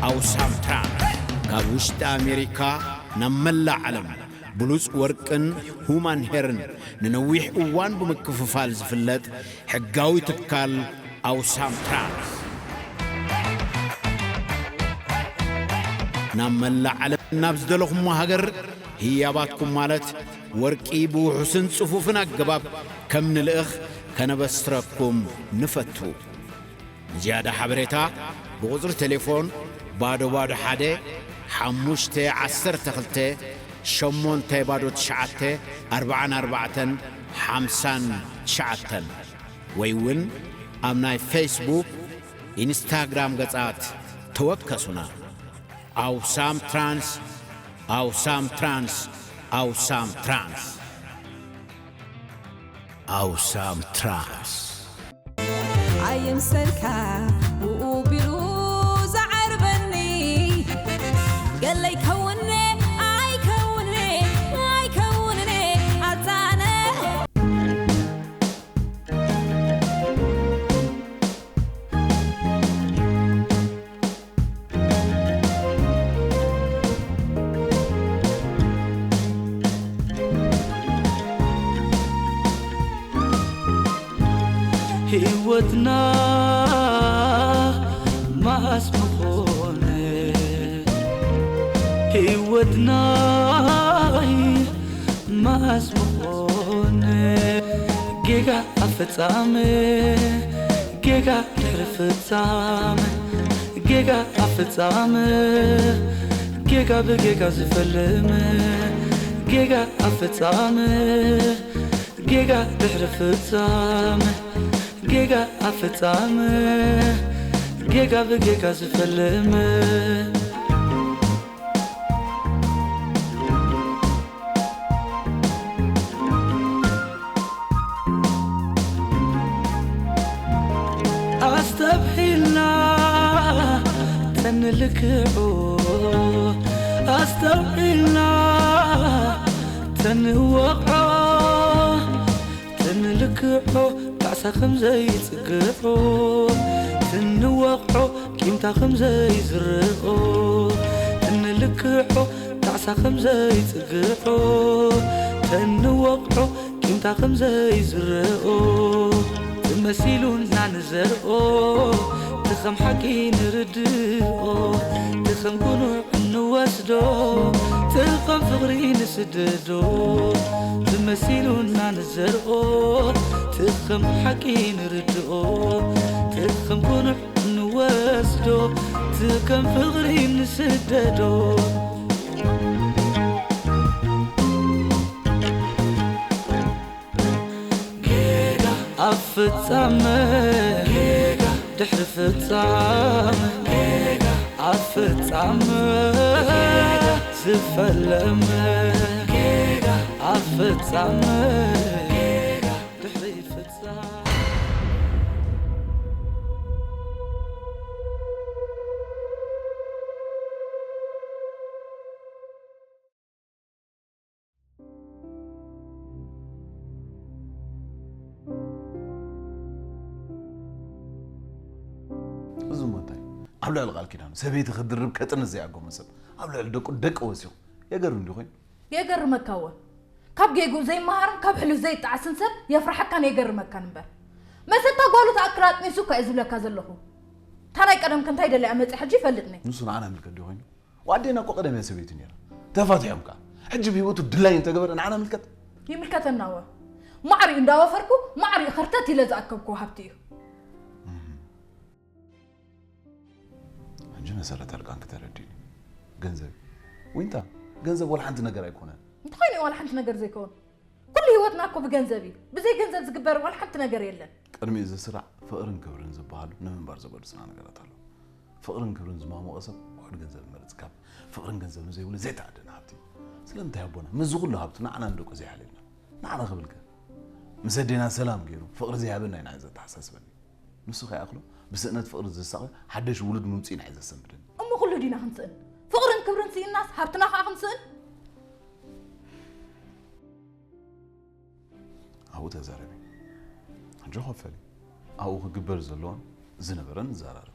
ኣውሳም ትራንስ ካብ ውሽጢ ኣሜሪካ ናብ መላእ ዓለም ብሉጽ ወርቅን ሁማን ሄርን ንነዊሕ እዋን ብምክፍፋል ዝፍለጥ ሕጋዊ ትካል ኣውሳም ትራንስ፣ ናብ መላእ ዓለም ናብ ዝደለኹሞ ሃገር ህያባትኩም ማለት ወርቂ ብውሑስን ጽፉፍን ኣገባብ ከም ንልእኽ ከነበስረኩም ንፈቱ። ንዝያዳ ሓበሬታ ብቑጽሪ ቴሌፎን ባዶ ባዶ ሓደ ሓሙሽተ ዓሰርተ ክልተ ሸሞንተ ባዶ ትሽዓተ ኣርባዓን ኣርባዕተን ሓምሳን ትሽዓተን ወይ እውን ኣብ ናይ ፌስቡክ፣ ኢንስታግራም ገጻት ተወከሱና። ኣውሳም ትራንስ፣ ኣውሳም ትራንስ፣ ኣውሳም ትራንስ። ኣውሳም ትራንስ። ኣይምሰልካ ብኡ ቢሉ ዝዓርበኒ፣ ገለይ ከውነ ኣይከውነ ኣይከውነ ኣጻነ። ህይወትና መኣስ ምኾነ፣ ህይወትና መኣስ ምኾነ፣ ጌጋ ኣፈጻመ፣ ጌጋ ድሕሪ ፍጻመ፣ ጌጋ ኣፈጻመ፣ ጌጋ ብጌጋ ዝፈልም፣ ጌጋ ኣፈጻመ፣ ጌጋ ድሕሪ ፍጻመ፣ ጌጋ ኣፈጻመ፣ ጌጋ ብጌጋ ዝፈልም። ኣስተብሂልና ተንልክዑ፣ ኣስተውዒልና ተንወቕዖ፣ ተንልክዖ ጣዕሳ ከም ዘይጽግዖ፣ ተንወቕዖ ቂምታ ከም ዘይዝርኦ፣ ተንልክዖ ጣዕሳ ከም ዘይጽግዖ፣ ተንወቕዖ ቂምታ ከም ዘይዝርኦ፣ ተመሲሉና ንዘርኦ፣ ትኸም ሓቂ ንርድኦ፣ ትኸም ኩኑዕ እንወስዶ፣ ትኸም ፍቕሪ ንስደዶ፣ ተመሲሉና ንዘርኦ፣ ትኸም ሓቂ ንርድኦ፣ ትኸም ኩኑዕ ንወስዶ፣ ትኸም ፍቕሪ ንስደዶ። ጌጋ ኣብ ፍጻመ፣ ጌጋ ድሕሪ ፍጻመ፣ ጌጋ ኣብ ፍጻመ፣ ጌጋ ዝፈለመ፣ ጌጋ ኣብ ፍጻመ፣ ጌጋ ድሕሪ ፍጻመ። እዚ እሞ እንታይ? ኣብ ልዕሊ ቃል ኪዳኑ ሰበይቲ ክድርብ ከጥንስ ዘይኣገሞ ሰብ ኣብ ልዕሊ ደቁ ደቂ ወሲኹ። የገርም እንዲዩ ኮይኑ። የገርመካ እወ። ካብ ጌግኡ ዘይመሃርን ካብ ሕሉፍ ዘይጠዓስን ሰብ የፍርሓካን የገርመካን እምበር። መሰታ ጓሉ ተኣክል ኣጥኒሱ እኳ እየ ዝብለካ ዘለኹ። እታ ናይ ቀደምኪ እንታይ ደልያ መጺኣ ሕጂ ይፈልጥኒ። ንሱ ንዓና ይምልከት ድዩ ኮይኑ? ወኣዴና እኮ ቀደም እያ ሰበይቱ ነይራ። ተፋቲሖም ከኣ። ሕጂ ብህይወቱ ድላይ እንተገበረ ንዓና ይምልከት? ይምልከተና እወ። ማዕሪኡ እንዳወፈርኩ ማዕሪኡ ኸርተት ኢለ ዝኣከብኩዎ ሃብቲ እዩ። ሕጂ መሰረት ኣልቃንኪ ተረዲእኒ። ገንዘብ ዊንታ፣ ገንዘብ ወላ ሓንቲ ነገር ኣይኮነን። እንታይ ኮይኑ ዋላ ሓንቲ ነገር ዘይከውን? ኩሉ ህይወትና እኮ ብገንዘብ እዩ። ብዘይ ገንዘብ ዝግበር ዋላ ሓንቲ ነገር የለን። ቅድሚ እዚ ስራዕ ፍቕርን ክብርን ዝበሃሉ ንምንባር ዘገድሱና ነገራት ኣለዉ። ፍቕርን ክብርን ዝማሞቐ ሰብ ውሑድ ገንዘብ ይመርጽ ካብ ፍቕርን ገንዘብን ዘይብሉ ዘይተኣደነ ሃብቲ እዩ። ስለምንታይ ኣቦና ምስዚ ኩሉ ሃብቱ ንዓና ንደቁ ዘይሓልየልና? ንዓና ክብልከ? ምስ ኣዴና ሰላም ገይሩ ፍቕሪ ዘይሃበና ኢና እዩ ዘተሓሳስበኒ። ንሱ ከይኣኽሎ ብስእነት ፍቕሪ ዝሳቐ ሓደሽ ውሉድ ምምጽኡ ኢና እዩ ዘሰንብደኒ። እሞ ኩሉ ዲና ክንስእን? ፍቕርን ክብርን ስኢንናስ ሃብትና ከኣ ክንስእን? ኣብኡ ተዛረቢ። ሕጂ ኮፈሊ። ኣብኡ ክግበር ዘለዎን ዝነበረን ንዘራረብ።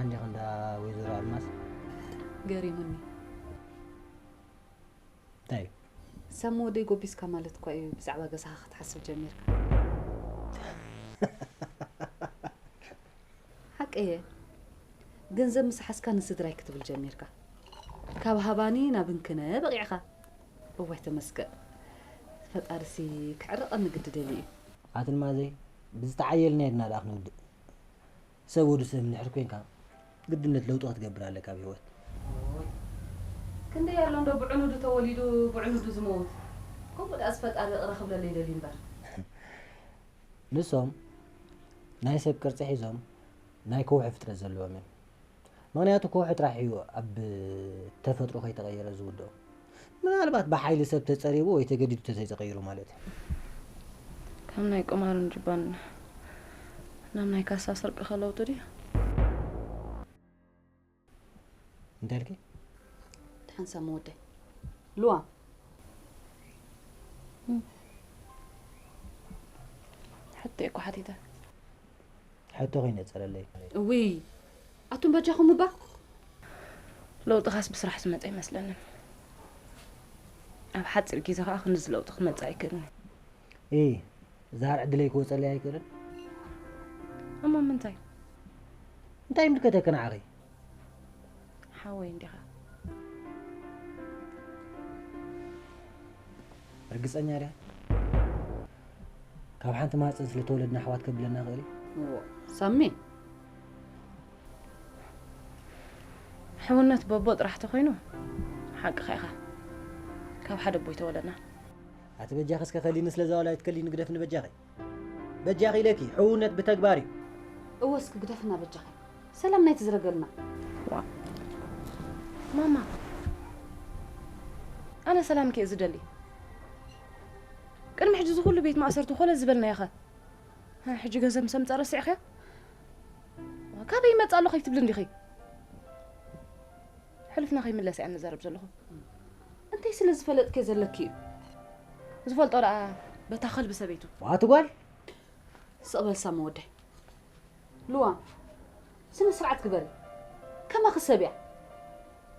እንዲኻ እንዳ ወይዘሮ ኣልማዝ? ገሪሙኒ። እንታይ እዩ? ሳሚ ወደይ ጎቢስካ ማለት እኳ እዩ ብዛዕባ ገዛኻ ክትሓስብ ጀሚርካ። ሓቂ እየ። ገንዘብ ምስ ሓዝካ ንስድራይ ክትብል ጀሚርካ። ካብ ሃባኒ ናብ እንክነ በቒዕካ። እዋይ ተመስገን። ፈጣሪሲ ክዕርቐኒ ግዲ ደልዩ እዩ። ኣቲ ኣልማዘይ፣ ብዝተዓየልና ኢድና ደኣ ክንውድእ። ሰብ ወዲ ሰብ እንድሕር ኮይንካ፣ ግድነት ለውጢ ክትገብር ኣለካ ኣብ ህይወት። ክንደይ ኣሎ እንዶ ብዕኑዱ ተወሊዱ ብዕኑዱ ዝመውት። ከምኡ ደኣስ ፈጣሪ ይቕረ ክብለለይ ደልዩ እምበር። ንሶም ናይ ሰብ ቅርጺ ሒዞም ናይ ከውሒ ፍጥረት ዘለዎም እዮም። ምኽንያቱ ከውሒ ጥራሕ እዩ ኣብ ተፈጥሮ ከይተቐየረ ዝውድኦ። ምናልባት ብሓይሊ ሰብ ተጸሪቡ ወይ ተገዲዱ ተዘይተቐይሩ ማለት እዩ። ከም ናይ ቁማርን ጅባን ናብ ናይ ካሳ ስርቂ ከለውጡ ድዩ? እንታይ ኢልኪ? ደሓን ሳሚ ወደይ። ሉዋ። ሕቶ እኮ ሓቲተ። ሕቶ ከይነጸረለይ። እውይ፣ ኣቱም በጃኹም እባ። ለውጥኻስ ብስራሕ ዝመጸ ኣይመስለንን። ኣብ ሓጺር ግዜ ኸኣ ክንድዚ ለውጢ ክመጽእ ኣይክእልን እዩ። እይ፣ ዛር ዕድለይ ክወጸለይ ኣይክእልን። እሞ ምንታይ? እንታይ ይምልከተኪ ንዓኺ? ሓወይ እንዲኻ። ርግጸኛ ድያ? ካብ ሓንቲ ማህጸን ስለ ተወለድና ኣሕዋት ከብለና ይኽእል እዩ? እዎ፣ ሳሚ። ሕውነት በቦ ጥራሕ ተኾይኑ፣ ሓቅኻ ኢኻ። ካብ ሓደ ኣቦ ኣይተወለድና። ኣቲ በጃኺ እስከ ከሊኒ፣ ስለዛ ዋላ ኣይትከሊኒ፣ ግደፍኒ በጃኺ። በጃኺ ኢለኪ፣ ሕውነት ብተግባር እዩ። እወ፣ እስኪ ግደፍና በጃኺ። ሰላምና ኣይትዝረገልና። ዋ። ማማ፣ ኣነ ሰላምኪ እየ ዝደሊ። ቅድሚ ሕጂ እዚ ኩሉ ቤት ማእሰርቲ ኮለል ዝበልናዮ ኸ? ሕጂ ገንዘብ ምስ ኣምጻ ረሲዕኽዮ? ካበይ ይመጽእ ኣሎ ከይትብሊ እንዲኺ? ሕሉፍና ከይምለስ እየ ንዛረብ ዘለኹ። እንታይ ስለ ዝፈለጥክዮ ዘለኪ እዩ? ዝፈልጦ ደኣ በታ ከልቢ ሰበይቱ። ኣቲ ጓል! ስቕ በል ሳሚ ወደይ። ሉዋ፣ ስነ ስርዓት ግበሪ። ከማኺ ሰብ እያ።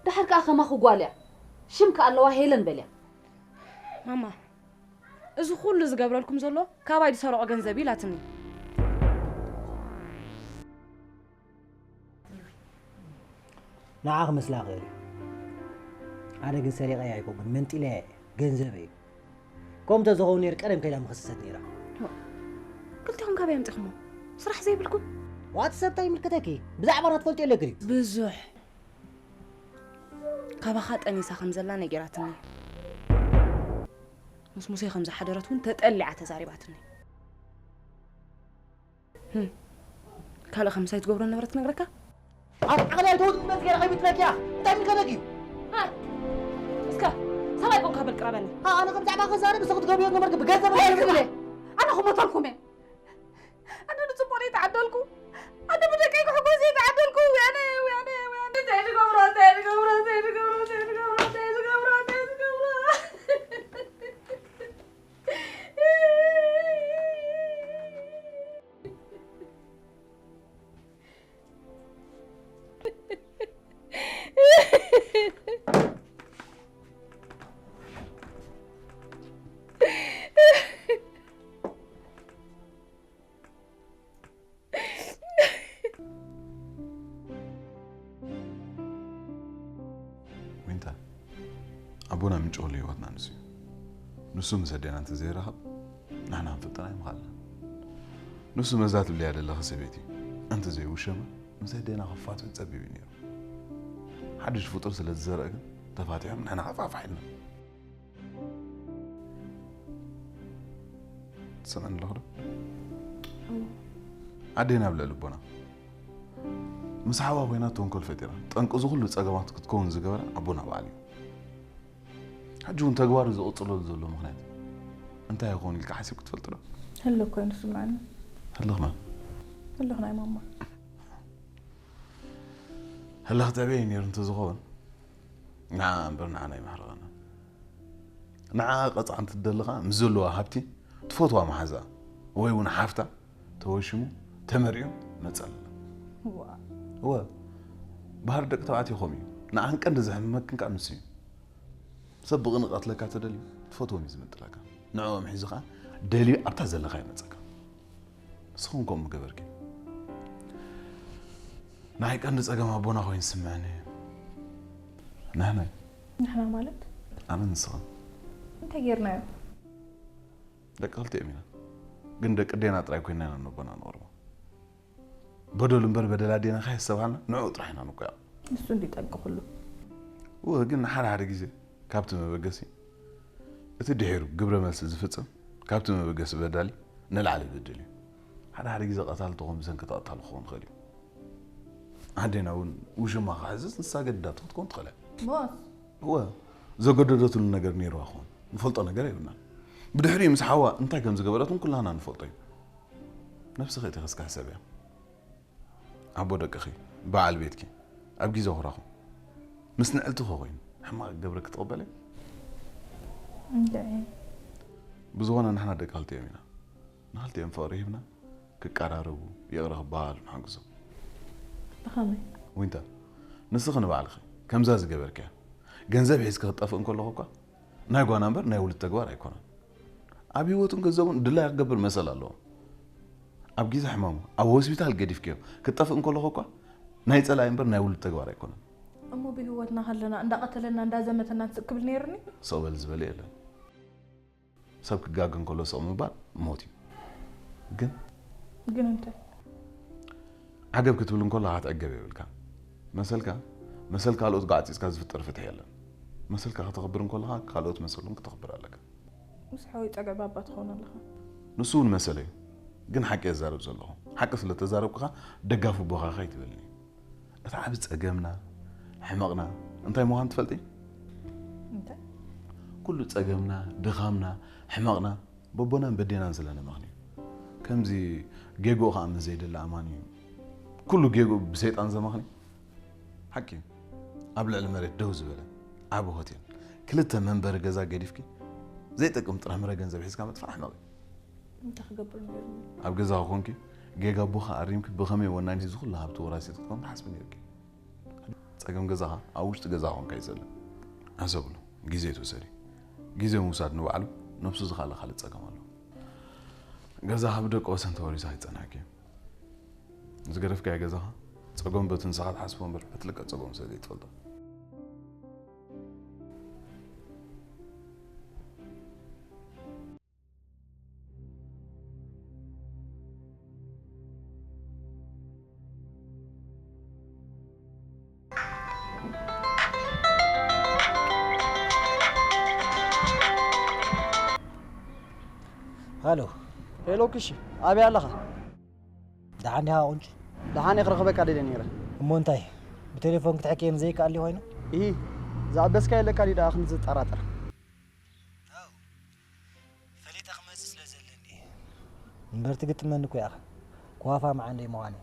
ደሓር ከኣ ከማኺ ጓል እያ። ሽም ከኣ ኣለዋ ሄለን በልያ። ማማ፣ እዚ ኩሉ ዝገብረልኩም ዘሎ ካባይ ዝሰረቆ ገንዘብ እዩ ኢላትኒ። ንዓ ክመስላ ይኽእል እዩ። ኣነ ግን ሰሪቐያ ኣይኮንኩን፣ መንጢለያ እየ። ገንዘበይ እዩ። ከምኡ እንተዝኸውን ነይሩ ቀደም ከይዳ ምኸሰሰት ነይራ። ክልቴኹም ካበይ ኣምጺኹሞ? ስራሕ ዘይብልኩም? ዋት ሰብ እንታይ ይምልከተኪ? ብዛዕባና ትፈልጢ ኣለኪ ድዩ? ብዙሕ። ካባኻ ጠኒሳ ከም ዘላ ነጊራትኒ። ምስ ሙሴ ከም ዝሓደረት እውን ተጠሊዓ ተዛሪባትኒ። ህም። ካልእ ከምሳይ ትገብሮ ነበረ ትነግረካ? ኣብ ዓቕሊ ኣይተውትን መጽ ገይረ ከይብትነኪያ። እንታይ ምልከተኪ እዩ? እ፣ እስከ ሰብኣይ ኮንካ በል ቅረበኒ። ኣ-፣ ኣነ ከም ዛዕባ ክዛረብ ንስኺ ትገብርዮ ዝነበርኪ ብገንዘብ ኣነ ኣይኮነን። ክብል እየ። ኣነ ክሞተልኩም እየ። ኣነ ንጽቡቕ እየ ተዓደልኩ። ኣነ ብደቀይ ክሕጎስ እየ ተዓደልኩ። ወያነ፣ ወያነ፣ ወያነ። እንታይ ዝገብሮ፣ እንታይ ዝገብሮ፣ እንታይ ዝገብሮ፣ እንታይ ዝገብሮ፣ እንታይ ዝገብሮ፣ እንታይ ዝገብሮ። ዊንታ፣ ኣቦና ምንጪ ኩሉ ህይወትና ንሱ እዩ። ንሱ ምስ ኣዴና እንተዘይራኸብ፣ ንሕና ክንፍጠር ኣይምኻልናን። ንሱ መዛ ትብልያ ዘለኺ ሰበይቲ፣ እንተዘይውሸማ፣ ምስ ኣዴና ክፋትሑ ጸቢብ እዩ ነይሩ። ሓድሽ ፍጡር ስለ ዝዘርአ ግን፣ ተፋቲሖም ንሕና ሓፋፋሕ ኢልና። ትሰምዕኒ ኣለኹ ዶ? እዎ። ኣዴና ኣብ ልዕሊ ኣቦና። ምስ ሓዋ ኮይና ተንኮል ፈጢራ። ጠንቂ እዚ ኩሉ ጸገማት ክትከውን ዝገበረ ኣቦና በዓል እዩ። ሕጂ እውን ተግባሩ ዝቕጽለሉ ዘሎ ምኽንያት እንታይ ይኸውን ኢልካ ሓሲብኪ ትፈልጢ ዶ? ህልኽ ኮይኑ ስምዓኒ። ህልኽ መን? ህልኽ ናይ ማማ። ህልኽ ትዕበይ ነይሩ እንተዝኸውን፣ ንዓ እምበር ንዓና ኣይመሕረቐናን። ንዓ ቀጽዓ እንትትደሊ ኸኣ ምስ ዘለዋ ሃብቲ ትፈትዋ መሓዛ ወይ እውን ሓፍታ ተወሺሙ ተመርዕዩ መጸላ። እዋ። እወ፣ ባህሪ ደቂ ተባዕትዮ ከምኡ እዩ። ንዓን ቀንዲ ዘሕምመክን ከዓ ንሱ እዩ። ሰብ ብቕንኢ ክቐትለካ ተደልዩ ትፈትዎም እዩ ዝምንጥለካ። ንዕኦም ሒዙ ከዓ ደልዩ ኣብታ ዘለኻ ይመፀካ። ንስኹም ከምኡ ምገበርኪ። ንዓይ ቀንዲ ፀገም ኣቦና ኮይኑ ዝስምዐኒ ንሕና እዩ። ንሕና ማለት? ኣነ ንስኻ። እንታይ ጌርናዮ? ደቂ ክልቲኦም ኢና። ግን ደቂ ዴና ጥራይ ኮይና ኢና ነቦና ንቕርቦ። በደሉ እምበር በደል ኣዴና ከየሰብሃልና ንዕኡ ጥራሕ ኢና ንኮያ። ንሱ እንዲ ጠንቂ ኩሉ። እወ፣ ግን ሓደ ሓደ ግዜ ካብቲ መበገሲ እቲ ድሒሩ ግብረ መልሲ ዝፍጽም ካብቲ መበገሲ በዳሊ ንላዕሊ ዝብድል እዩ። ሓደ ሓደ ግዜ ቀታሊ ተኾን ብሰንኪ ተቐታሊ ክኸውን ይኽእል እዩ። ኣዴና እውን ውሽማ ክሕዝስ ንሳ ገድዳቶ ክትኮን ትኽእል እያ። ሞስ? እወ፣ ዘገደደትሉ ነገር ነይርዋ ክኾን ንፈልጦ ነገር የብልናን። ብድሕሪኡ ምስ ሓዋ እንታይ ከም ዝገበረት እውን ኩላህና ንፈልጦ እዩ። ነብስኺ እቲ ከስካ ሕሰብያ። ኣቦ ደቅኺ፣ በዓል ቤትኪ፣ ኣብ ግዜ ኩራኹም ምስ ንዕልቲ ኮይኑ ሕማቕ ክገብረኪ ትቕበሊ? እንድዒ። ብዝኾነ ንሕና ደቂ ክልቲኦም ኢና። ንኽልቲኦም ፍቕሪ ሂብና ክቀራረቡ፣ ይቕረ ክበሃሉ ንሓግዞም። ብኸመይ? ዊንታ፣ ንስኺ ንባዕልኺ ከምዛ ዝገበርክያ ገንዘብ ሒዝኪ ክትጠፍእ እንከለኹ እኳ ናይ ጓና እምበር ናይ ውሉድ ተግባር ኣይኮነን። ኣብ ህይወቱን ገንዘቡን ድላያ ክገብር መሰል ኣለዎ። ኣብ ግዜ ሕማሙ ኣብ ሆስፒታል ገዲፍክዮ ክትጠፍእ እንከለኹ እኳ ናይ ጸላኢ እምበር ናይ ውሉድ ተግባር ኣይኮነን። እሞ ብህይወትና ከለና እንዳቐተለና እንዳዘመተና ስቕ ክብል ነይሩኒ? ስቕ በል ዝበለ የለን። ሰብ ክጋገ እንከሎ ስቕ ምባል ሞት እዩ። ግን ግን እንታይ? ዓገብ ክትብል እንከለኻ ክትዕገብ የብልካን። መሰልካ፣ መሰል ካልኦት ጓዕጺጽካ ዝፍጠር ፍትሒ የለን። መሰልካ ከተኽብር እንከለኻ ካልኦት መሰሎም ክተኽብር ኣለካ። ምስ ሓወይ ጸገብ ኣባ ትኸውን ኣለኻ። ንሱ እውን መሰለይ እዩ። ግን ሓቂ እየ ዝዛረብ ዘለኹ። ሓቂ ስለ ተዛረብኩኻ ደጋፊ ኣቦኻ ከይትበልኒ። እቲ ዓቢ ጸገምና፣ ሕመቕና እንታይ ምዃኑ ትፈልጢ? እንታይ? ኩሉ ጸገምና፣ ድኻምና፣ ሕመቕና በቦናን በዴናን ስለ ነመኽንዩ። ከምዚ ጌግኡ ከኣ ምስ ዘይደሊ ኣማኒ እዩ። ኩሉ ጌግኡ ብሰይጣን ዘመኽንዩ። ሓቂ እዩ። ኣብ ልዕሊ መሬት ደው ዝበለ ዓቢ ሆቴል፣ ክልተ መንበሪ ገዛ ገዲፍኪ፣ ዘይጠቅም ጥራምረ ገንዘብ ሒዝካ ምጥፋእ ኣሕመቕ እዩ። እንታይ ክገብር ነይሩኒ? ኣብ ገዛኺ ኮንኪ፣ ጌጋ ኣቦኺ ኣሪምኪ፣ ብኸመይ ወናኒት እዚ ኩሉ ሃብቲ ወራሲት ክትኮን ትሓስቢ ነይርኪ? ጸገም ገዛኻ ኣብ ውሽጢ ገዛ ኮንካ እዩ ዘሎ። ሕሰብሉ፣ ግዜ ኣይትውሰዲ። ግዜ ምውሳድ ንባዕሉ ነብሱ ዝኻለ ካልእ ጸገም ኣለዎ። ገዛኻ ብደቂ ወሰን ተወሪሱ ኣይጸንሐኪ እዩ። ዝገደፍካዮ ገዛኻ ጸገም በቲ ንስኻ ትሓስቦ እምበር በቲ ልክዕ ጸገም ስለ ዘይትፈልጦ። ሃሎ። ሄሎ ክሺ፣ ኣበይ ኣለኻ? ደሓን ዲኻ ቁንጭ? ደሓን እየ፣ ክረኽበካ ደልየ ነይረ። እሞ እንታይ? ብቴሌፎን ክትሕክየኒ ዘይከኣል ድዩ ኮይኑ? ኢሂ፣ ዝኣበስካዮ ኣለካ ድዩ ደኣ ክንዚ ዝጠራጠር? ኣው፣ ፈሊጠ ክመጽእ ስለ ዘለኒ እየ። እምበር ትግጥመኒ እኮ ኢኻ። ኳፋ መዓንደይ ምዃነይ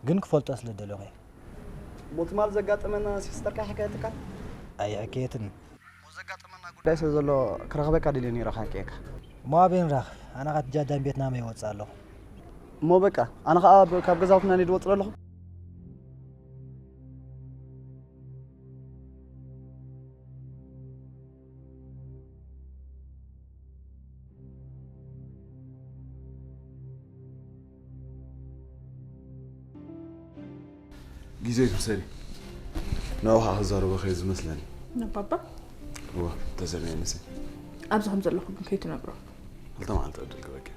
ግን ክፈልጦ ስለ ደለኹ እየ። እሞ ትማል ዘጋጠመና ሲስተርካ ኣይሕከየትካን? ኣይሕከየትኒ። እሞ ዘጋጠመና ጉዳይ ስለ ዘሎ ክረኽበካ ደልየ ነይረ ክሕከየካ። እሞ ኣበይ ንራኸብ? ኣነ ኸኣ እቲ ጃጃን ቤት ናመይ እወጽእ ኣለኹ። እሞ በቃ፣ ኣነ ኸኣ ብ-፣ ካብ ገዛውትና እየ ዝወጽእ ዘለኹ። ግዜ ኣይትውሰዲ። ንዕኡ ኸኣ ክዛረቦ ከየ ዝመስለኒ። ነባባ? እወ፣ ተሰምየኒ ሲ። ኣብዚ ከም ዘለኹ ግን ከይትነግሮ። ክልተ መዓልቲ ዕድል ክበኪ።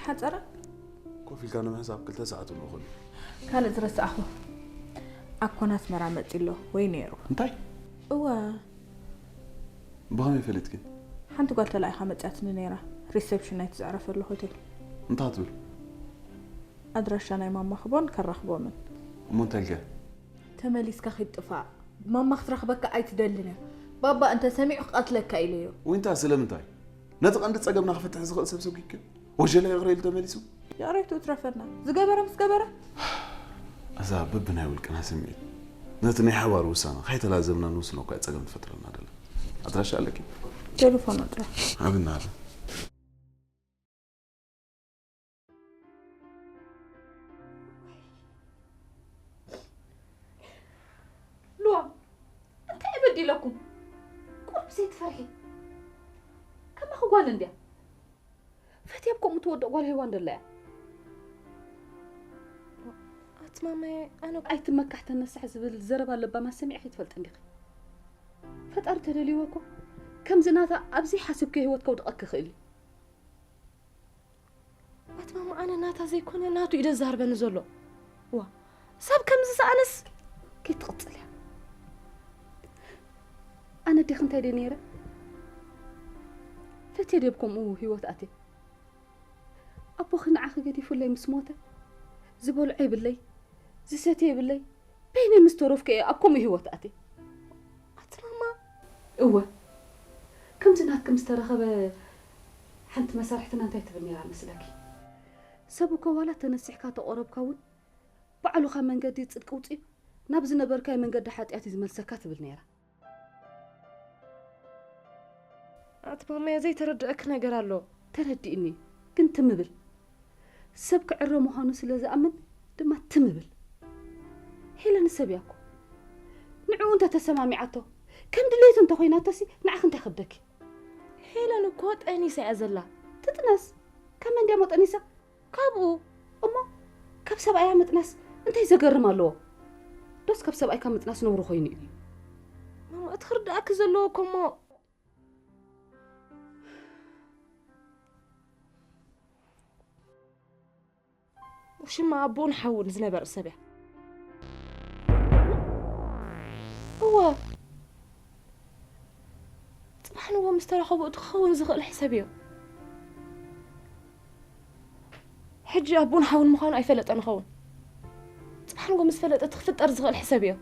ሓጸረ? ኮፍ ኢልካ ንምሕሳብ ክልተ ሰዓት እውን እኹል እዩ። ካልእ ዝረሳዕኹ። ኣኮና ኣስመራ መጺ ኣሎ ወይ ነይሩ። እንታይ? እወ። ብኸመይ ፈሊጥኪ? ሓንቲ ጓል ተላኢኻ መጺኣትኒ ነይራ። ሪሰፕሽን ናይቲ ዘዕረፈሉ ሆቴል። እንታይ ትብል? ኣድራሻ ናይ ማማ ክቦን ከራኽቦምን። እሞ እንታይ ኢልኪ? ተመሊስካ ኺድ ጥፋእ። ማማ ክትረኽበካ ኣይትደልን እያ። ባባ እንተ ሰሚዑ ክቐትለካ ኢለዮ። ዊንታ ስለምንታይ? ነቲ ቀንዲ ጸገምና ክፈትሕ ዝኽእል ሰብ ሰጒግኪ? ወጀለ ይቕረ ኢሉ ተመሊሱ? ይቕሬቱ እትረፈና። ዝገበረ ምስ ገበረ? እዛ በብናይ ውልቅና ስምዒት ነቲ ናይ ሓባር ውሳነ ካይተላዘብና ንውስኖ እኳ እያ ጸገም ትፈጥረልና ደላ። ኣድራሻ ኣለኪ? ቴሌፎን ኣጥራ። ኣብና ኣለ። ጓል እንድያ። ፈትያ ብከምኡ ትወድቕ ጓል ሄዋን ደላ እያ። ኣቲ ማማየ፣ ኣነ ኣይትመካሕ ተነሳሕ ዝብል ዘረባ ለባማ ሰሚዕኺ ትፈልጢ እንዲኺ። ፈጣሪ ተደልይዎ እኮ ከምዚ ናታ ኣብዚ ሓሲብኪ ህይወት ከውድቐኪ ይኽእል እዩ። ኣቲ ማማ፣ ኣነ ናታ ዘይኮነ ናቱ እዩ ደዛርበኒ ዘሎ። ዋ፣ ሰብ ከምዚ ሰኣነስ ከይትቕጽል እያ። ኣነ ዲኽ እንታይ ደይ ነይረ? ፈትየ ደብ ከምኡ ህይወት ኣትየ። ኣቦኺ ንዓኺ ገዲፉለይ ምስ ሞተ፣ ዝበልዖ የብለይ፣ ዝሰትዮ የብለይ፣ በይነይ ምስ ተረፍኩ እየ ኣብ ከምኡ ህይወት ኣትየ። ኣቲ ማማ። እወ፣ ከምዚ ናትኪ ምስ ተረኸበ ሓንቲ መሳርሕትና እንታይ ትብል ነይራ መስለኪ? ሰብ እኮ ዋላ ተነሲሕካ ተቆረብካ እውን ባዕሉ ካብ መንገዲ ጽድቂ ውጽኡ ናብ ዝነበርካዮ መንገዲ ሓጢኣት እዩ ዝመልሰካ ትብል ነይራ። ኣቲ ማማየ ዘይተረድአኪ ነገር ኣሎ። ተረዲእኒ፣ ግን ትም ብል። ሰብ ክዕረ ምዃኑ ስለ ዝኣምን ድማ ትም ብል። ሄለን ሰብ እያ እኮ። ንዕኡ እንተተሰማሚዓቶ፣ ከም ድሌቱ እንተኾይናቶሲ ንዓኺ እንታይ ከብደኪ? ሄለን እኮ ጠኒሳ እያ ዘላ። ትጥነስ፣ ካብ መን ድያ እሞ ጠኒሳ? ካብኡ። እሞ ካብ ሰብኣያ ምጥናስ እንታይ ዘገርም ኣለዎ? ዶስ ካብ ሰብኣይካ ምጥናስ ነውሪ ኮይኑ እዩ? ማማ፣ እቲ ክርድኣኪ ዘለዎ እኮ እሞ ውሽማ ኣቦኡን ሓውን ዝነበረ ሰብ እያ። እወ፣ ጽባሕ ንግሆ ምስ ተራኸቡ እቲ ክኸውን ዝኽእል ሕሰብዮ። ሕጂ ኣቦኡን ሓውን ምዃኑ ኣይፈለጠን ይኸውን። ጽባሕ ንግሆ ምስ ፈለጠ እቲ ክፍጠር ዝኽእል ሕሰብዮ።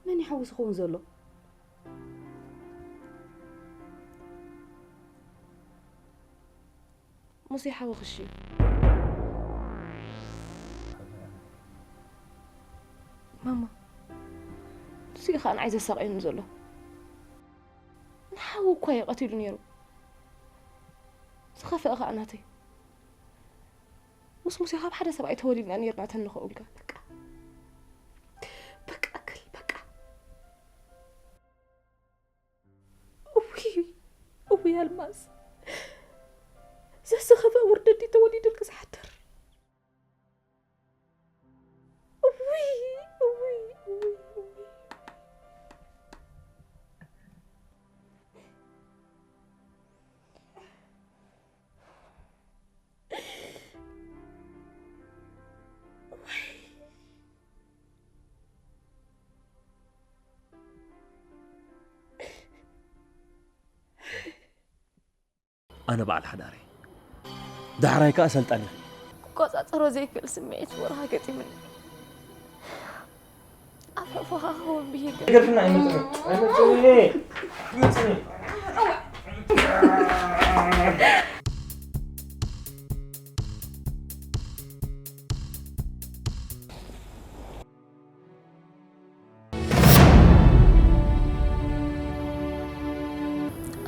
መን እዩ ሓዊ ዝኸውን ዘሎ? ሙሴ ሓዊ ክሺ። ማማ፣ ንሱ እዩ ኸኣ ንዓይ ዘሳቕየኒ ዘሎ። ንሓዊ እኳ እዩ ቀቲሉ ነይሩ። ዝኸፍአ ኸኣ ናተይ። ምስ ሙሴ ካብ ሓደ ሰብኣይ ተወሊድና ነይርና ተንኸውንካ። በቃ። በቃ ክል፣ በቃ። እውይ፣ እውይ ኣልማዝ። ዘሰኸፈ ውርደት ድዩ ተወሊዱልኪ ዝሓድር? እውይ፣ እውይ፣ እውይ፣ እውይ። ኣነ በዓል ሓዳር እየ። ዳሕራይ ከኣ ሰልጣን እየ። ክቆጻጸሮ ዘይክእል ስምዒት ወርሃ ገጢሙኒ። ኣብ ሕቆኻ ክኸውን ብሂገ። ገርፍና ኣይመጽእን፣ ኣይመጽእን፣ ኣይመጽእን።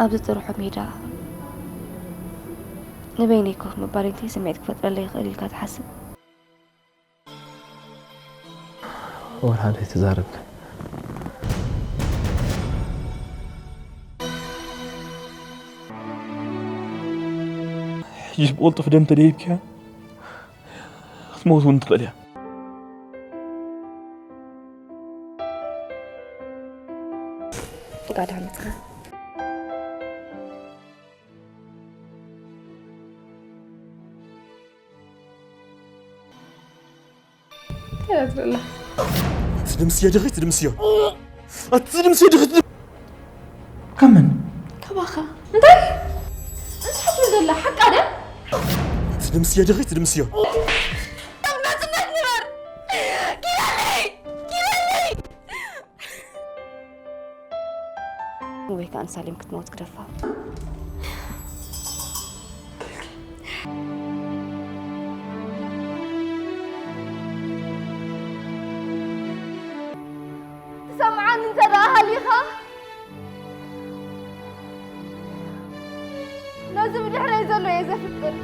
ኣብዚ ጥርሑ ሜዳ ንበይነይ ኮፍ ምባል እንታይ ስምዒት ክፈጥረለይ ይኽእል ኢልካ ትሓስብ? ወላ ዘይተዛረብካ። ሕጂ ብቕልጡፍ ደም ተደይብክያ ክትመውት እውን ትኽእል እያ። ጋዳ መጽና። እንታይ ትብለላ? ትድምስዮ ድኺ ትድምስዮ። ኣቲ ትድምስዮ ድኺ ትድም-፣ ካብ መን? ካባኻ። እንታይ? እንታይ ትብል ዘላ? ሓቃ ድያ? ትድምስዮ ድኺ ትድምስዮ። ኣብ ናጽነት ንበር። ኪዳነይ! ኪዳነይ! ወይ ከኣ ንሳሌም ክትመውት ግደፋ። ትሰምዓኒ እንተ ደኣ ሃሊኻ፣ ነዚ ብድሕረይ ዘሎ እየ ዘፍቅር።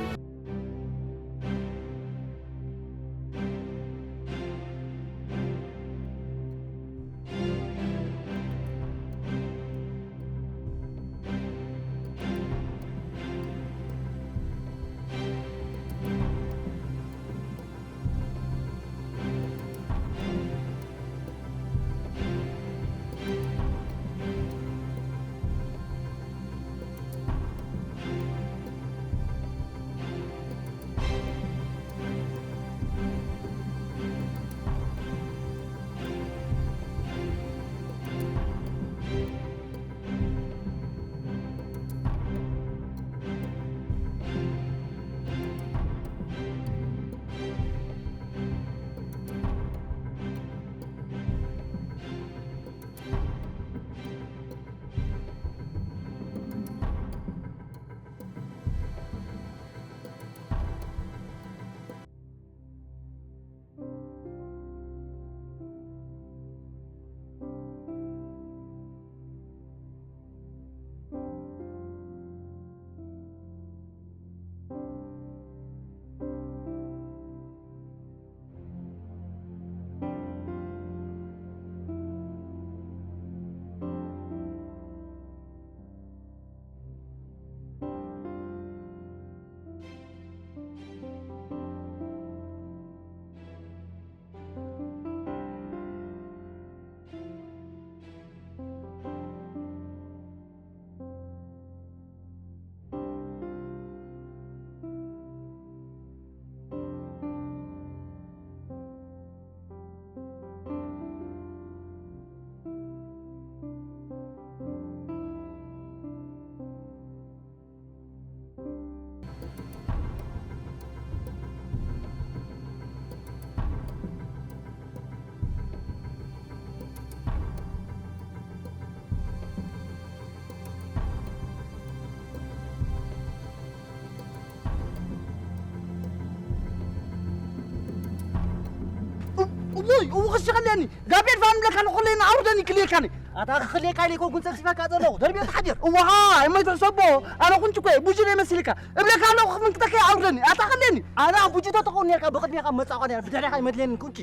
ውይ፣ እው ክሽ ከለኒ፣ ጋቤል ፋን ብለካ ንኹለኒ ኣውርደኒ ክልየካኒ። ኣታ ክልየካ ኢለ ይኮንኩን ጸብሲበካ ዘለኹ፣ ደርብዮ ተሓድር። እዋሃ፣ እመይ ተሰቦ፣ ኣነ ኩንጭ ኮ፣ ቡጅ ነይ መሲልካ። እብለካ ኣለኹ ክፍንክተካ ኣውርደኒ፣ ኣታ ከለኒ። ኣታ ቡጅ ተተኾን ነርካ፣ ብቕድሜኻ መጻእኳ ነር፣ ብድሕሪኻ ይመድለኒ ኩንጭ።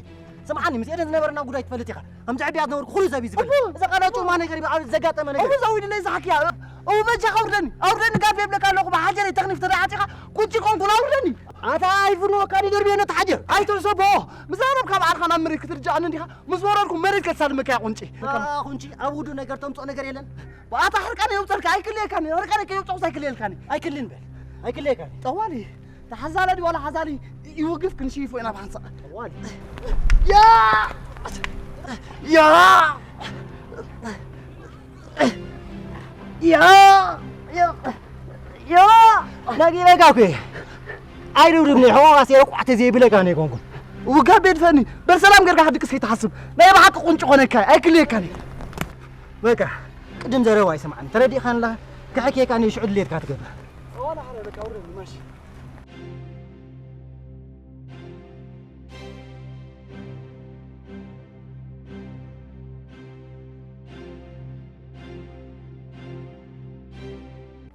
ስምዓኒ፣ ምስ ኤደን ዝነበረና ጉዳይ ትፈልጥ ኢኻ። ከምዚ ዕብያት ነበርኩ፣ ኩሉ ሰብ እዩ ዝፈልጥ። እቦ። እዚ ቃላችሁ ማነ ከሪብ ኣብ ዘጋጠመ ነገር። እቡ ዘዊድለይ ዝሓክያ። እቡ በጃኻ ኣውርደኒ። ኣውርደኒ ጋፍ የብለካ ኣለኹ፣ ብሓጀረይ ተኽኒፍ ተዳዓጢኻ፣ ኩቺ ኮንኩን ኣውርደኒ። ኣታ ኣይፍኖ ካዲ ደርቤ ነ ተሓጀር። ኣይተንሰቦ። ምዛረብ ካብ ዓርኻ ናብ መሬት ክትርጃኣኒ እንዲኻ፣ ምስ ወረድኩ መሬት ከሳልመካ እያ ቁንጪ። ኣ፣ ቁንጪ፣ ኣብ ውዱ ነገር ተምጽኦ ነገር የለን። ኣታ ሕርቃነ የውጸልካ፣ ኣይክልየካኒ። ሕርቃነ ከየውጸኹስ ኣይክልየልካኒ። ኣይክልን በል። ኣይክልየካኒ። ጠዋሊ። ተሓዛለ ድዩ ዋላ ሓዛሊ ይውግፍ ክንሽይፎ ኢና ብሓንሳእ። ጠዋሊ። ያ! ያ! ያ! ያ! ያ! ነጊረካ እኮ እየ። ኣይርብርብኒ፣ ሕቖኻ ሴረ ቋዕተ ዘይብለካ እኔ ኮንኩን። ውጋ ቤድፈኒ፣ በል ሰላም ገርካ ሓድቅስ ከይትሓስብ። ናይ ብሓቂ ቁንጭ ኾነካ፣ ኣይክልየካን እየ። በቃ፣ ቅድም ዘረባ ኣይሰምዓን። ተረዲእካንላ፣ ክሕኬካ እኔ ሽዑ ድሌትካ ትገብር።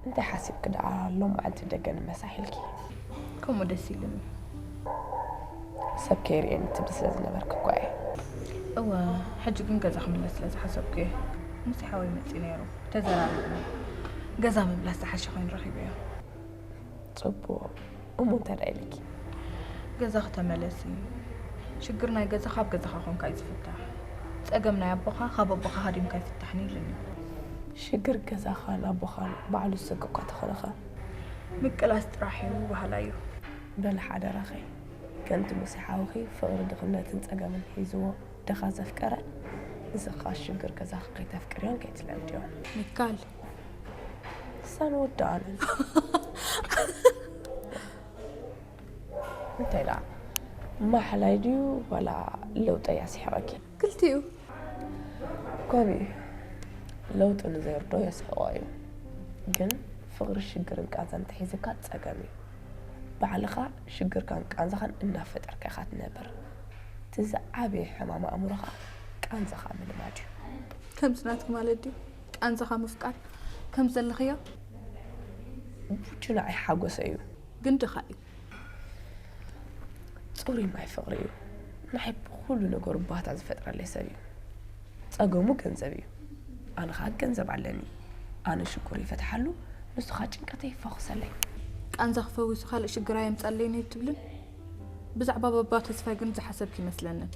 እንታይ ሓሲብኪ ደኣ ሎም መዓልቲ ደገ ንመሳሕ ኢልኪ? ከምኡ ደስ ኢሉኒ። ሰብ ከይርእየኒ ትብሊ ስለ ዝነበርኪ እኮ እየ። እወ፣ ሕጂ ግን ገዛ ክምለስ ስለ ዝሓሰብኩ እየ። ሙሴ ሓወይ መጺኡ ነይሩ። ተዘራሪብና። ገዛ ምምላስ ዝሓሸ ኮይኑ ረኺበዮ። ጽቡቕ። እሞ እንታይ ደኣ ኢልኪ? ገዛኺ ተመለሲ። ሽግር ናይ ገዛ ካብ ገዛኻ ኮንካ እዩ ዝፍታሕ። ጸገም ናይ ኣቦኻ ካብ ኣቦኻ ሃዲምካ ኣይፍታሕን ኢሉኒ። ሽግር ገዛኻን ኣቦኻን ባዕሉ ዝሰግእ እኳ ተኾነኸ? ምቅላስ ጥራሕ እዩ በሃላይ እዩ። በሊ ሓደራኺ፣ ከምቲ ሙሴ ሓውኺ ፍቕሪ ድኽነትን ጸገምን ሒዝዎ ድኻ ዘፍቀረ፣ ንስኻ ሽግር ገዛኺ ከይተፍቅርዮን ከይትለምድዮን። ሚካል። ንሳን ወዳኣንን። እንታይ ደኣ? ማሕላይ ድዩ ዋላ ለውጠይ ኣስሒቐኪ? ክልቲኡ። ከምኡ እዩ። ለውጢ ንዘይርዶ የስሕቖ እዩ። ግን ፍቕሪ ሽግርን ቃንዛን እንተሒዝካ ጸገም እዩ። ባዕልኻ ሽግርካን ቃንዛኻን እናፈጠርካ ኢኻ ትነብር። እቲ ዝዓበየ ሕማም ኣእምሮኻ ቃንዛኻ ምልማድ እዩ። ከምዚ ናትኪ ማለት ድዩ? ቃንዛኻ ምፍቃር ከም ዘለኽዮ? ቡቹ ንዓይ ሓጎሰ እዩ። ግን ድኻ እዩ። ጽሩይ ማይ ፍቕሪ እዩ። ንዓይ ብኹሉ ነገሩ ባታ ዝፈጥረለይ ሰብ እዩ። ጸገሙ ገንዘብ እዩ። ኣነ ኸኣ ገንዘብ ኣለኒ። ኣነ ሽግሩ ይፈትሓሉ፣ ንሱ ኸኣ ጭንቀተይ ይፈኹሰለይ። ቃንዛኺ ፈዊሱ ካልእ ሽግር ኣየምጻለይን እዩ ትብልን? ብዛዕባ ባባ ተስፋይ ግን ዝሓሰብኪ ይመስለንን።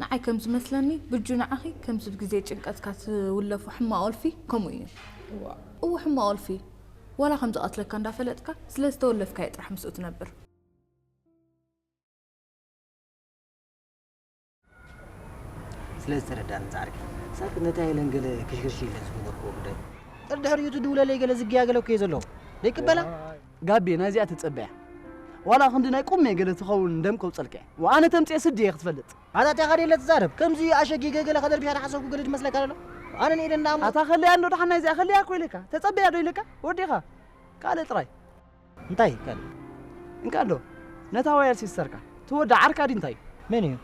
ንዓይ ከም ዝመስለኒ፣ ብጁ ንዓኺ ከምዚ ብግዜ ጭንቀትካ ትውለፎ ሕማቕ ወልፊ ከምኡ እዩ። እዋ። እዎ፣ ሕማቕ ወልፊ። ዋላ ከም ዝቐትለካ እንዳፈለጥካ፣ ስለ ዝተወለፍካዮ ጥራሕ ምስኡ ትነብር። ስለ ዝተረዳእኒ ጻዕርኪ። ሳክት ነታ ሄለን ገለ ክሽክሽ ኢለ ዝገበርክዎ ጉዳይ። ጥርድሕሪኡ ትድውለለይ ገለ ዝግያ ገለ እኮ እየ ዘለዎ። ደይቅበላ? ጋቤ ናይዚኣ ተጸበያ። ዋላ ክንዲ ናይ ቁሜ ገለ ትኸውን ደም ከውጸልካ እየ። ወኣነ ተምጽኤ ስዲ እየ ክትፈልጥ። ኣታ እንታይ ኻደ ኢለ ትዛረብ? ከምዚ ኣሸጊገ ገለ ከደርብያ ዝሓሰብኩ ገለ ዝመስለካ ኣሎ? ኣነ ንኤደን ደኣ እሞ ኣታ ኸለያ እንዶ ደሓን ናይዚኣ ኸለያ እኮ ኢለካ። ተጸበያ ዶ ኢለካ? ወዲኻ። ካልእ ጥራይ። እንታይ ካልእ? እንካ ኣሎ፣ ነታ ወያል ሲስተርካ፣ ትወዳ ዓርካ ድዩ እንታይ እዩ? መን እዩ?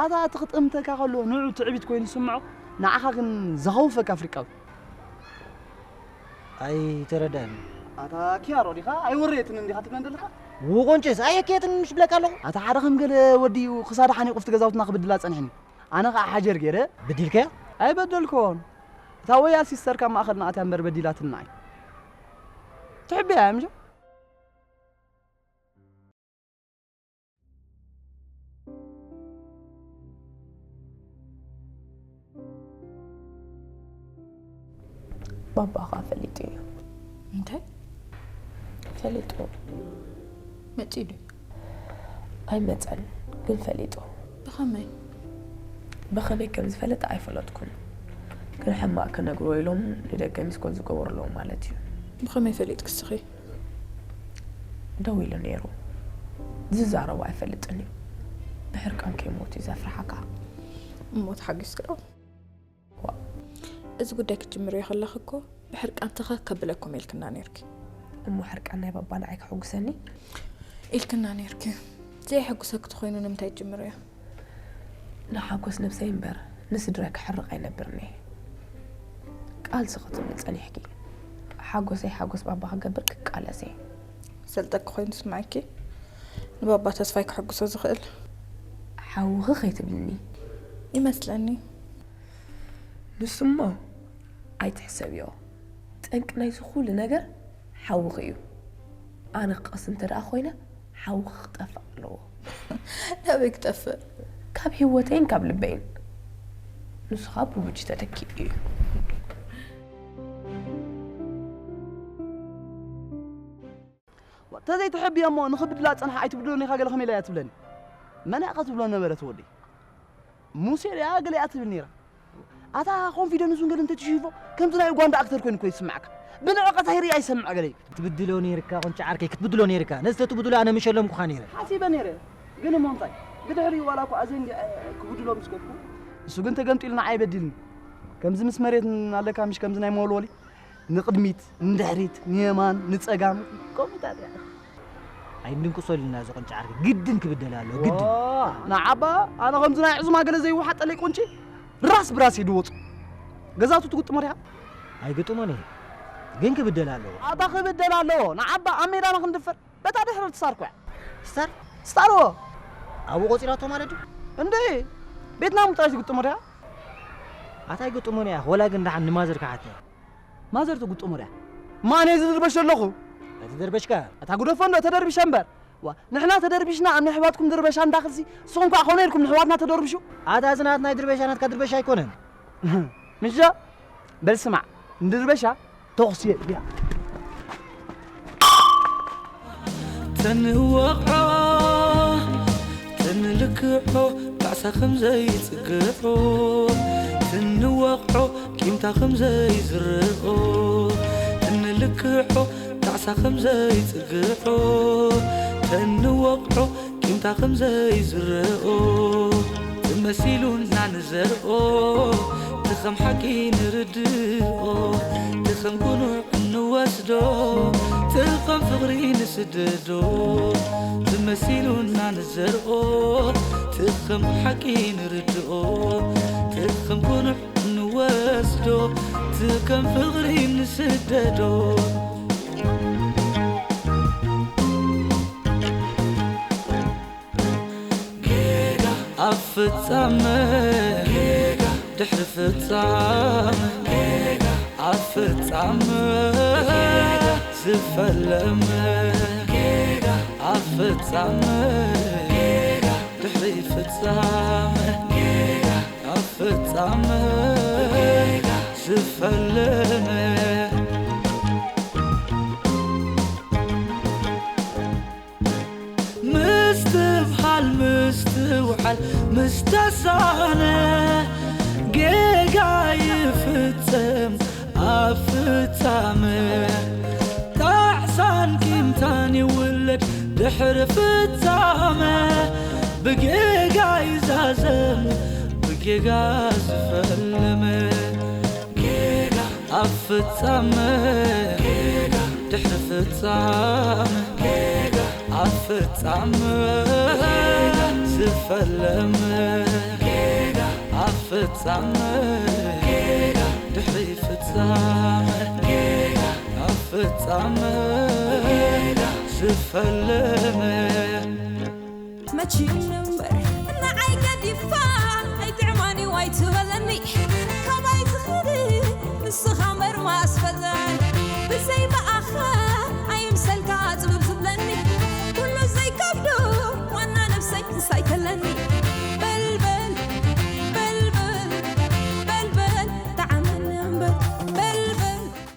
ኣታ እቲ ክጥምተካ ከሎ ንዑ ትዕቢት ኮይኑ ዝስምዖ፣ ንዓኻ ግን ዘኸውፈካ ኣፍሪቃዊ። ኣይተረዳእን። ኣታ ኪያሮ ዲኻ? ኣይወረየትን እንዲኻ ትብለን ዘለኻ? ውቁንጭስ ኣየክየትን ምሽ ብለካ ኣለኹ። ኣታ ሓደ ከም ገለ ወዲ እዩ ክሳዳ ሓኒቑ ኣብቲ ገዛውትና ክብድላ ጸኒሕኒ። ኣነ ኸኣ ሓጀር ገይረ። በዲልካያ? ኣይበደልኮን። እታ ወያል ሲስተርካ ማእኸልና ኣትያ እምበር በዲላትና እዩ። ትሕብያ እያ ምሽ? ባባኻ ፈሊጡ እዩ። እንታይ? ፈሊጡ። መጺኡ ድዩ? ኣይመጸን፣ ግን ፈሊጡ። ብኸመይ? ብኸመይ ከም ዝፈለጠ ኣይፈለጥኩን። ግን ሕማቕ ክነግርዎ ኢሎም ንደገ ሚስኮል ዝገበሩ ኣለዉ ማለት እዩ። ብኸመይ ፈሊጥኪ እስኺ? ደው ኢሉ ነይሩ። ዝዛረቦ ኣይፈልጥን እዩ። ብሕርቃን ከይሞት እዩ ዘፍርሓካ። እሞ ተሓጊስኪ ዶ? ዋእ። እዚ ጉዳይ ክትጅምርዮ ከለኺ እኮ ብሕርቃን ተኸኽ ከብለኩም ኢልክና ነይርኪ። እሞ ሕርቃን ናይ ባባ ንዓይ ከሐጉሰኒ? ኢልክና ነይርኪ። ዘይሕጉሰኪ ተኾይኑ ንምንታይ ትጅምርዮ? ንሓጎስ ነብሰይ እምበር ንስድራይ ክሕርቕ ኣይነብርን እየ። ቃልሲ ክትብሊ ጸኒሕኪ። ሓጎሰይ ሓጎስ ባባ ክገብር ክቃለስ እየ። ዘልጠኪ ኮይኑ ስምዓኪ፣ ንባባ ተስፋይ ክሕጉሶ ዝኽእል። ሓውኺ ከይትብልኒ። ይመስለኒ። ንሱሞ ኣይትሕሰብዮ። ጠንቂ ናይዚ ኩሉ ነገር ሓውኺ እዩ። ኣነ ክቐስ እንተ ደኣ ኮይነ፣ ሓውኺ ክጠፍእ ኣለዎ። ናበይ ክጠፍእ? ካብ ህይወተይን ካብ ልበይን። ንሱ ኸኣ ብቡጂ ተተኪኡ እዩ። ተዘይትሕብዮ እሞ ንኽብድላ ጸንሓ ኣይትብድሎን ኢኻ ገለ ከመይ ኢላ እያ ትብለኒ? መን እያ ኸ ትብሎ ነበረት ወደይ? ሙሴ ድያ ገለ እያ ትብል ነይራ። ኣታ ኮንፊደንስ እውን ገለ እንተትሽይፎ ከምዚ ናይ ኡጋንዳ ኣክተር ኮይኑ እኮ ይስምዓካ። ብንዕቀት ኣይርኢ ኣይሰምዕ ገለ እዩ። ክትብድሎ ነይርካ ቁንጫ ዓርከይ፣ ክትብድሎ ነይርካ። ነዚ ተትብድሎ ኣነ ምሸለምኩኻ ነይረ። ሓሲበ ነይረ። ግን እሞ እንታይ? ብድሕሪኡ ዋላ እኳ ኣዘንጊዐ ክብድሎ ምስ ከድኩ፣ እሱ ግን ተገምጢሉ ንዓይ በዲልኒ። ከምዚ ምስ መሬት ኣለካ ምሽ ከምዚ ናይ መወልወሊ ንቕድሚት፣ ንድሕሪት፣ ንየማን፣ ንጸጋም፣ ከምኡታት እያ። ኣይንድንቁሶ ኢልና እዚ ቁንጫ ዓርኪ ግድን ክብደል ኣለዎ፣ ግድን። ዋ፣ ንዓባ፣ ኣነ ከምዚ ናይ ዕዙማ ገለ ዘይወሓጠለይ ቁንጪ፣ ራስ ብራስ እዩ ድወጹ። ገዛቱ ትግጥሞ ዲኻ? ኣይግጥሞን እየ፣ ግን ክብደል ኣለዎ። ኣታ ክብደል ኣለዎ፣ ንዓባ፣ ኣብ ሜዳና ክንድፈር፣ በታ ድሕሪ ትሳር ኮያ። ስታር? ስታር እዎ። ኣብኡ ቆጺራቶ ማለት ድዩ? እንዴ፣ ቤትና ምጥራይ ትግጥሞ ዲኻ? ኣታ ኣይግጥሞን እያ፣ ወላ ግን ደሓን ንማዘር ክሓታ። ማዘር ትግጥሞ ድያ? ማን እየ ዝድርበሽ ዘለኹ? ኣይተደርበሽካ። ኣታ ጉደፎ እንዶ ተደርቢሸ እምበር። ዋ፣ ንሕና ተደርቢሽና ኣብ ናይ ኣሕዋትኩም ድርበሻ እንዳኽልሲ፣ ንስኹም ከኣ ኮነ ኢልኩም ንኣሕዋትና ተደርብሹ? ኣታ እዚ ናትና ድርበሻ ናትካ ድርበሻ ኣይኮነን። ምሻ? በል ስማዕ፣ ንድርበሻ ተኹሲ የድልያ። ተንወቕዖ ተንልክዖ ጣዕሳ ከም ዘይጽግዖ፣ ተንወቕዖ ቂምታ ከም ዘይዝርኦ፣ ተንልክዖ ጣዕሳ ከም ዘይጽግዖ፣ ተንወቕዖ ቂምታ ከም ዘይዝርኦ፣ ተመሲሉና ንዘርኦ፣ ትኸም ሓቂ ንርድኦ፣ ትኸም ጉኑዕ እንወስዶ፣ ትኸም ፍቕሪ ንስደዶ፣ ተመሲሉና ንዘርኦ፣ ትኸም ሓቂ ንርድኦ፣ ትኸም ጉኑዕ ንወስዶ፣ ትኸም ፍቕሪ ንስደዶ። ጌጋ ኣብ ፍጻመ፣ ጌጋ ድሕሪ ፍጻመ፣ ጌጋ ኣብ ፍጻመ፣ ጌጋ ዝፈለመ፣ ጌጋ ኣብ ፍጻመ፣ ጌጋ ድሕሪ ፍጻመ፣ ጌጋ ኣብ ፍጻመ፣ ጌጋ ዝፈለመ። ምስትብሃል ምስትውዓል ምስተሳነ፣ ጌጋ ይፍጸም ኣብ ፍጻመ። ጣዕሳን ቂምታን ይውለድ ድሕሪ ፍጻመ። ብጌጋ ይዛዘም ብጌጋ ዝፈለመ። ጌጋ ኣብ ፍጻመ፣ ጌጋ ድሕሪ ፍጻመ፣ ጌጋ ኣብ ፍጻመ፣ ጌጋ ዝፈለመ፣ ጌጋ ኣብ ፍጻመ፣ ጌጋ ድሕሪ ፍጻመ፣ ጌጋ ኣብ ፍጻመ፣ ጌጋ ዝፈለመ። መቺም እምበር ንዓይ ገዲፋ ኣይጥዕማን እዩ ኣይትበለኒ። ካባይ ትኽእል ንስኻ እምበር ማስፈለኒ። ብዘይ ብኣኻ ኣይምሰልካ ጽብብ ትብለኒ። ኩሉ ዘይከብዶ ዋና ነብሰይ ምሳይ ከለኒ።